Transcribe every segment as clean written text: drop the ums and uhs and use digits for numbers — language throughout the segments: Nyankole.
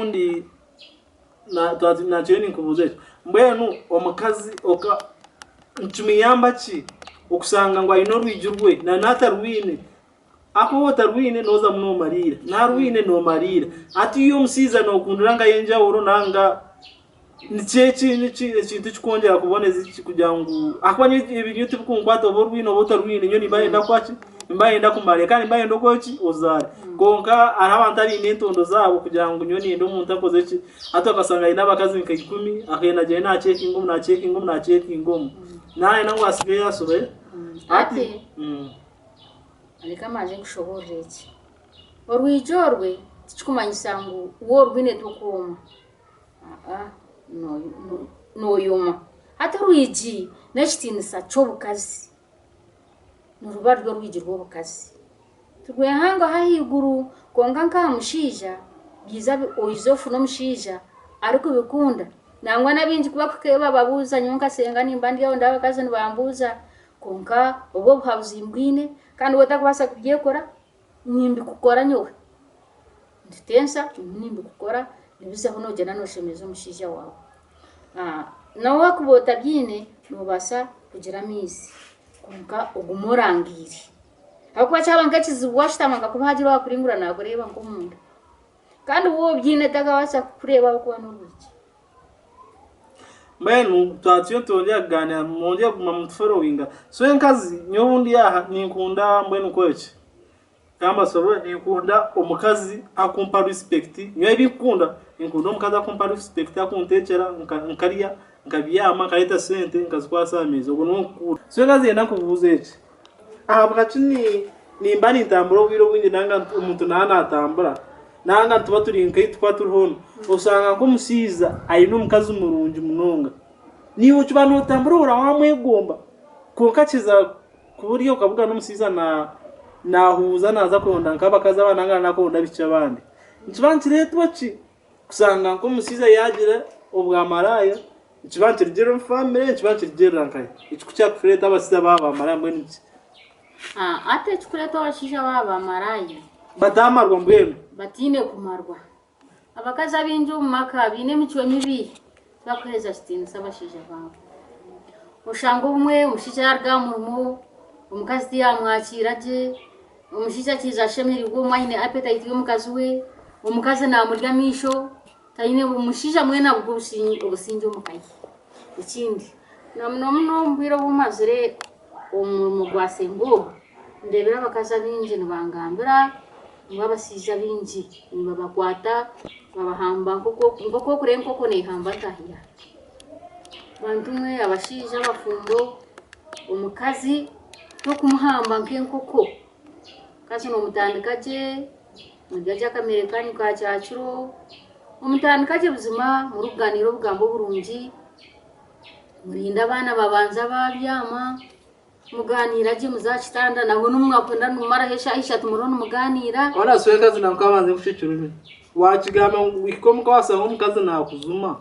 Obundi nakyo ninkubuuza ekyo, mbwenu omukazi oka nikimuyamba ki okushanga ngu aine orwigi rwe na n'atarwine? Ahakuba waaba otarwine noozamu noomariira, naarwine noomariira. Hati iwe omushaija nookundira nkahi enjawulo nanga Niki eki ekintu ekikwongyera kuboneza eki kugira ngu ahakuba nyowe ebi nyowe tibikunkwata oba orwine oba otarwine nyowe nimba niinyenda kukora ki nimba niinyenda kumara kandi nimba niinyenda okore ki ozaare kwonka hariho abantu abaine entondo zaabo kugira ngu nyowe niinyenda omuntu akoze ki hati okashanga aine abakazi nka ikumi akagenda agyenda naacekinga omu naacekinga omu naacekinga omu naayenda ngu asigeyo ashobe hati reka mbanze nkushoboorore eki orwigi orwe tikikumanyisa ngu waaba orwine tokwoma. Nooyoma. Hati orwigi n'ekitiinisa ky'obukazi. Niruba ruri orwigi rw'obukazi. Tirwehangaho ahaiguru kwonka nk'aha mushaija, byiza oize ofune omushaija arikubikunda. Nangwa n'abaingi ku barikuhikayo bababuuza nyowe nka senga nimba ndi aho ndeeba abakazi nibambuuza kwonka obwo obuhabuzi mbwine kandi waaba otarikubaasa kubyekora Nimbikukora nyowe. Nitutensa nyowe nimbikukora nibizaho nogyenda noshemeza omushaija waawe. Nawe wakuba otabyine nobaasa kugira amaizi kwonka ogume orangiire ahabw'okuba kyaba nk'ekizibu washutama nka hagira owakuringura nakureeba nk'omunda kandi waaba obyine takabaasa kukureeba ahabw'okuba n'orwigi. Mbwenu twaba turiyo nitwongyera kugaaniira mwongyere kuguma mutuforowinga. So enkazi nyowe obundi aha ninkunda mbwenu nkore ki? Ka mbasoborore ninkunda omukazi akumpa respect nyowe ebinkukunda ninkunda omukazi akumpa respect akuntekyera nkarya nkabyama nkareeta sente nkazikwasa aha meeza ogwo niwe nkukunda. So enkazi niinyenda nkubuuze eki, ahabwaki nimba nintambura obwire obwingi nanga omuntu naaba natambura Nanga nituba turi nka ei tukuba turi hoona, oshanga nk'omushaija aine omukazi murungi munonga. Naiwe okiba nootambura ohurira waamwegomba kwonka kiza kuba ori okabugana omushaija naahuuza naaza kuronda nk'abakazi abandi nari naakuronda abaishiki abandi. Nikiba nikireetwa ki? Kushanga nk'omushaija yaagira obwamaraaya, nikiba nikirugirira omu famire, nikiba nikirugirira nkahi? Eki ku kyakureeta abashaija baaba baamaraaya mbwenu niki? Hati ekirikureeta abashaija baaba baamaraaya. Bataamarwa mbwenu. Bataine kumarwa. Abakazi abaingi omu maka baine emicwe mibi, tibarikuheereza kitiinisa abashaija baabo. Oshanga obumwe omushaija yaaruga aha murimo, omukazi tiyaamwakiira gye, omushaija akiija ashemereirwe obumwe aine appetite y'omukazi we, omukazi naamurya amaisho, taine omushaija mbwenu aburwa obusingye omu ka ye. Ekindi, na muno muno omu bwire obu mazire Omurimo gwa Sengoba ndeebire abakazi abaingi nibangambira ngu abashaija abaingi nibabakwata babahamba nk'oku orikureeba enkoko neehamba ntaahi yaayo. Bantu mwe abashaija abafumbo omukazi tokumuhamba nk'enkoko, omukazi nomutandika gye, murya gye akamere kanyu ka kyakiro, omutandika gye buzima murikuganiira obugambo burungi. Murinde abaana babanza baabyama, mugaaniira gye muze aha kitanda nabwo n'obu mwakwenda nimumaraho eshaaha ishatu muriho nimugaaniira. Waaba nasuura enkazi nangwa nkabanze nkushekye orurimi, wakigamba ngu ohike omuka washanga omukazi nakuzuma,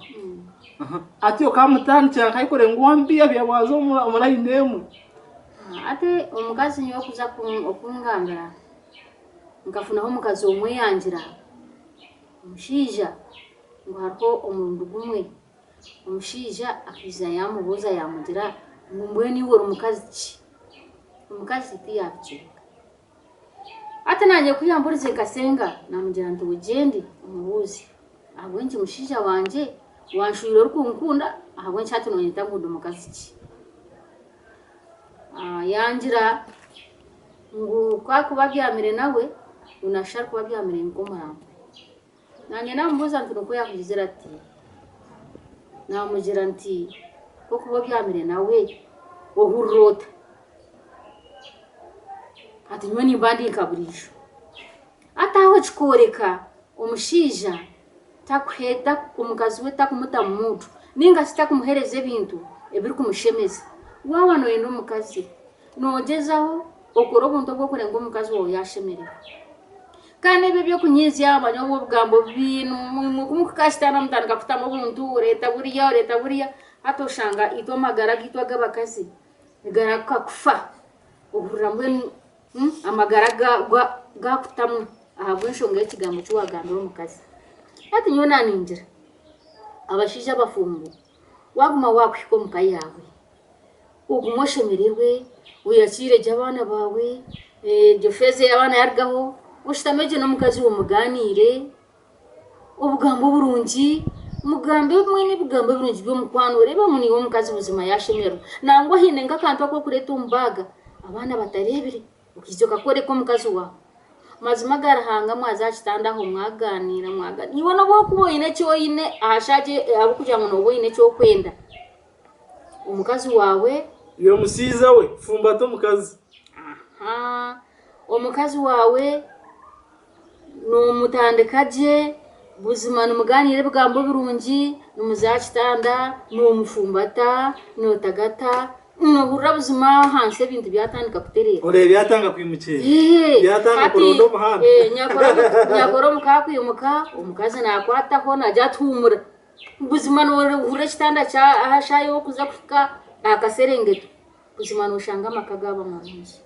hati okamutandikira nkahi kureba ngu wamubeihabeiha mwaza omu layini emwe. Hati omukazi nyowe kuza kungambira nkafunaho omukazi omwe yangira omushaija ngu hariho omurundi gumwe Omushaija akaija yaamubuuza yaamugira ngu mbwenu iwe ori mukazi ki? Omukazi tiyaabikyeenka. Hati naanye ku yampurize nkasenga, naamugira nti ogyende omubuuze ahabw'enki mushaija wangye wanshwire orikunkunda ahabw'enki hati noonyeta ngu ndi mukazi ki? Yangira ngu ku arikuba abyamire nawe ngu naashusha arikuba abyamire nk'omurambo. Naanye naamubuuza nti nikwo yaakugizire ati? Naamugira nti, Ku okuba obyamire nawe, ohurira ota? Ati nyowe nimba ndi nka buriijo. Hati aho kikooreka omushaija takuhe omukazi we takumuta mu muudu nainga shi takumuheereza ebintu ebirikumushemeza. Waaba nooyenda omukazi, noogyezaho okore obuntu obu orikureeba ngu omukazi waawe yaashemererwa. Kandi ebi eby'okunyiizya manya obwo obugambo bubi ku mukukashutama mutandika kutamu obuntu oreeta buriya oreeta buriya hati oshanga itwe amagara gaitu ag'abakazi nigarahuka kufa ohurira mbwenu amagara gaakutamwa ahabw'enshonga y'ekigambo eki waagambira omukazi. Hati nyowe naaningira abashaija abafumbo waaguma waakuhika omu ka yaawe, ogume oshemererwe, oyakiire gye abaana baawe, egyo feeza y'abaana yaarugaho, oshutame gye n'omukazi waawe mugaaniire obugambo burungi, mugambe mwena ebigambo birungi by'omukwano oreebe ngu naiwe omukazi buzima yaashemererwa. Nangwa haine nk'akantu aku orikureeta omu baaga abaana batareebire, okaija okakooreka omukazi waawe. Mazima aga Ruhanga mwaza aha kitanda aho mwagaaniira mwagaaniira, iwe nobu orikuba oine eki oine aha shaaha ahabw'okugira ngu nooba oine eki orikwenda, omukazi waawe. Iwe mushaija we, fumbata omukazi. Aha, omukazi waawe noomutandika gye, buzima nimugaaniira ebigambo birungi, nimuza aha kitanda, noomufumbata, nootagata, Nohurira buzima ahansi ebintu byatandika kutereera. Oreeba byatanga kwimukira. Byatanga kuronda omuhanda. Nyakora omuka akwimuka, omukazi nakwataho nagya ati humura. Buzima nohurira ekitanda aha shaaha ey'okuza kuhika aha kaserengeto, buzima noshanga amaka gaaba marungi.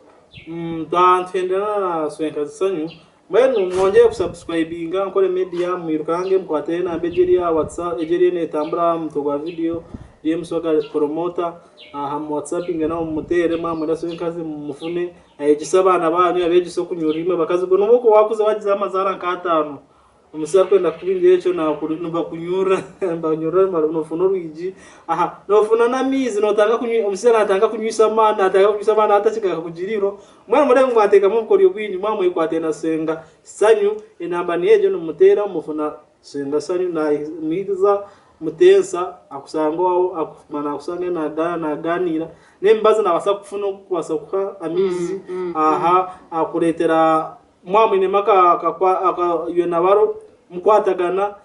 Nituhendera na Swenkazi Sanyu. Mbwenu mwongyere kusubscribinga Nkore Media mwirukange mukwate enamba egyo eri aha WhatsApp egyo eriyo netambura aha mutwe gwa video DM Swaga Promoter aha mu WhatsAppinge nawe mumuteere mwaba nimwenda Swenkazi mumufune ayegyese abaana banyu abegyese okunyurira imwe bakazi nobu okuba wakuza wagize amazaara nk'ataano Omusaija arikwenda kukubingira ekyo nibakunyurra nibanyurra nofuna orwigi aha nofuna n'amaizi notandika kunywa omusaija natandika kunywisa amaani natandika kunywisa amaani hati akakugira eiro mbwenu mureebe mwateekamu obukoryo bwingi mwaba mwekwate na Ssenga Sanyu enamba niyo egyo nimuteera mufuna Ssenga Sanyu naija mutensa akusanga owaawe akuguma nakusanga nagaaniira n'emibazi nabaasa kufuna okubaasa kukuha amaizi aha akureetera Mwaba mwinemu aka iwe na baro mukwatagana.